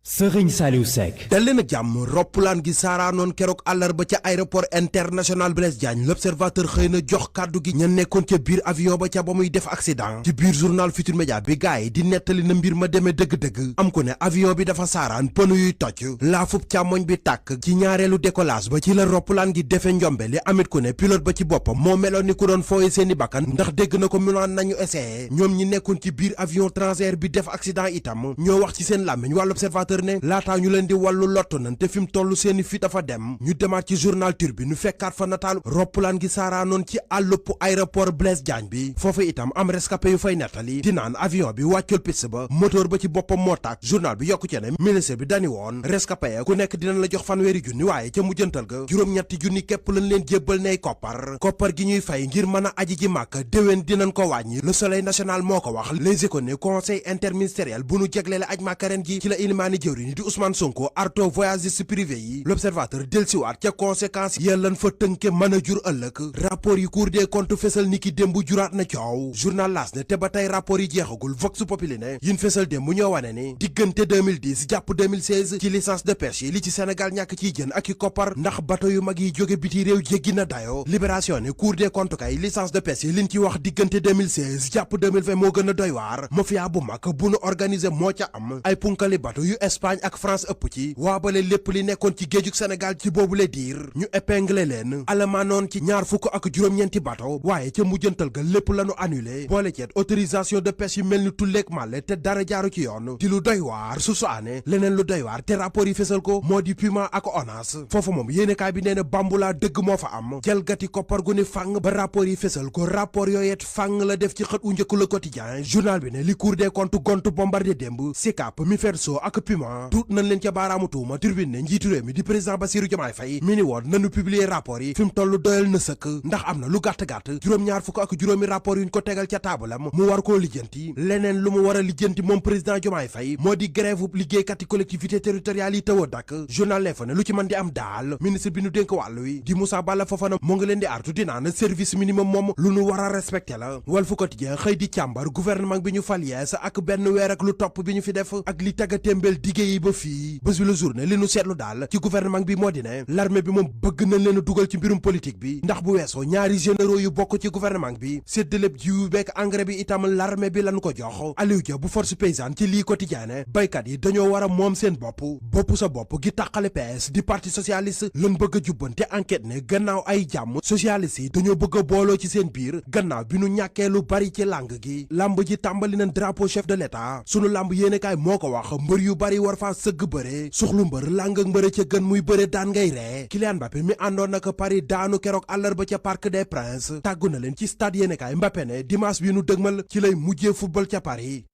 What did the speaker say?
Serigne Saliou Seck dal leen ak jàmm roppalaan gi saaraanoon keroog àllarba ca aéroport international Blaise Diagne l'observateur xëy na jox kàddu gi ña nekkoon ca biir avion ba ca ba muy def accident ci biir journal Futur Média bi gars yi di nettali na mbir ma demee dëgg-dëgg am ko ne avion bi dafa saaraan pënu yuy toj laafub càmmoñ bi tàkk ci ñaareelu décollage ba ci la roppalaan gi defe njombe li amit ko ne pilote ba ci boppam moo meloon ni ku doon fooye seeni bakkan ndax dégg na ko mu naan nañu essayé ñoom ñi nekkoon ci biir avion transfert bi def accident itam ñoo wax ci seen làmmiñ wàllu observateur ne laataa ñu leen di wàllu lottu nan te fi mu toll seeni fi dafa dem ñu demaat ci journal Tribune ñu fekkaat fa nataalu roppalaan gi saaraanoon ci àllup aéroport Blaise Diagne bi foofu itam am rescapé yu fay nettali di naan avion bi wàccul piste ba moteur ba ci boppam moo tàkk journal bi yokku ci ne ministre bi dani woon rescapé ya ku nekk dinañ la jox fanweeri junni waaye ca mujjantal ga juróom-ñetti junni képp lañ leen jébbal ney koppar gi ñuy fay ngir mën a aji ji màkk déwén dinañ ko wàññi le soleil national moo ko wax Les Échos ne conseil interministériel bu nu jegleele aj màkk ren gi ci la ilimaani jëwriñ di Ousmane Sonko arto voyagiste privé yi l'observateur delsiwaat ca conséquences yellan fa tënke mën a jur ëllëg rapport yi Cour des comptes fesal ni ki démb juraat na coow journal L'As ne te ba tey rapport yi jeexagul Vox Populi ne yin fesal démb ñoo wane ni diggante 2010 jàpp 2016 ci licence de pêche yi li ci Sénégal ñàkk ciy jën ak i koppar ndax bateau yu mag yi jóge biti réew jéggi na dayo Libération ne Cour des comptes kay licence de pêche yi liñ ci wax diggante 2016 jàpp 2020 moo gën a doy waar mafia bu mag bu nu organiser moo ca am ay punkali bateau yu Espagne ak France ëpp ci waabale lépp li nekkoon ci géejug Sénégal ci boobule diir ñu épinglé leen alamaanoon ci ñaar fukk ak juróom-ñeenti bateau waaye ca mujjantal ga lépp lañu annulé boole ceet autorisation de pêche yi mel ni tulleeg màlle te dara jaaru ci yoon di lu doy waar su aane leneen lu doy waar te rapport yi fesal ko moo di Puma ak ONAS foofu moom yéenekaay bi nee na bambulaa dëgg moo fa am jalgati koppar gu ni fàng ba rapport yi fesal ko rapport yooyet fàng la def ci xët u njëkk Le Quotidien journal bi ne li Cour des comptes gontu bombardé démb SICAP Miferso ak Puma tuut nañ leen ca baaraamu tuuma Tribune ne njiitu réew mi di président Bassirou Diomaye Faye mi ni woon nañu publier rapport yi fi mu toll doyal na sëkk ndax am na lu gàtt-gàtt juróom-ñaar fukk ak juróomi rapport yuñ ko tegal ca taabalam mu war koo lijjanti leneen lu mu war a lijjanti moom président Diomaye Faye moo di grève liggéeykat yi collectivité territoriale yi tëw a dakk journal L'Info ne lu ci mën di am daal ministre bi nu dénk wàllu wi di Moussa Balla Fofana moo ngi leen di artu di naan service minimum moom lu nu war a respecté la Walf Quotidien xëy di càmbar gouvernement bi ñu fal yees ak benn weer ak lu topp bi ñu fi def ak li tagga témbeel dige yi ba fii bés bi la journée li nu seetlu daal ci gouvernement bi moo di ne l'armée bi moom bëgg nañ leen a dugal ci mbirum politique bi ndax bu weesoo ñaari généraux yu bokk ci gouvernement bi séddaleb jiwu beek engrais bi itam l'armée bi lañu ko jox Aliou Dia bu force paysanne ci lii quotidien baykat yi dañoo war a moom seen bopp sa bopp gi tàqale PS di parti socialiste lan bëgg a jubbante enquête ne gannaaw ay jàmm socialiste yi dañoo bëgg a booloo ci seen biir gannaaw bi nu ñàkkee lu bari ci làng gi lamb ji tàmbali nañ drapeau chef de l'état sunu lamb yéenekaay moo ko wax mbër yu bari war faa sëgg bëre suxlu mbër làng ak mbëre ca gën muy bëre daan ngay ree Kylian Mbappé mi àndoon naka Paris daanu keroog àllarba ca Parc des Princes tàggu na leen ci stade yéenekaay Mbappé ne dimanche bi nu dëgmal ci lay mujjee football ca Paris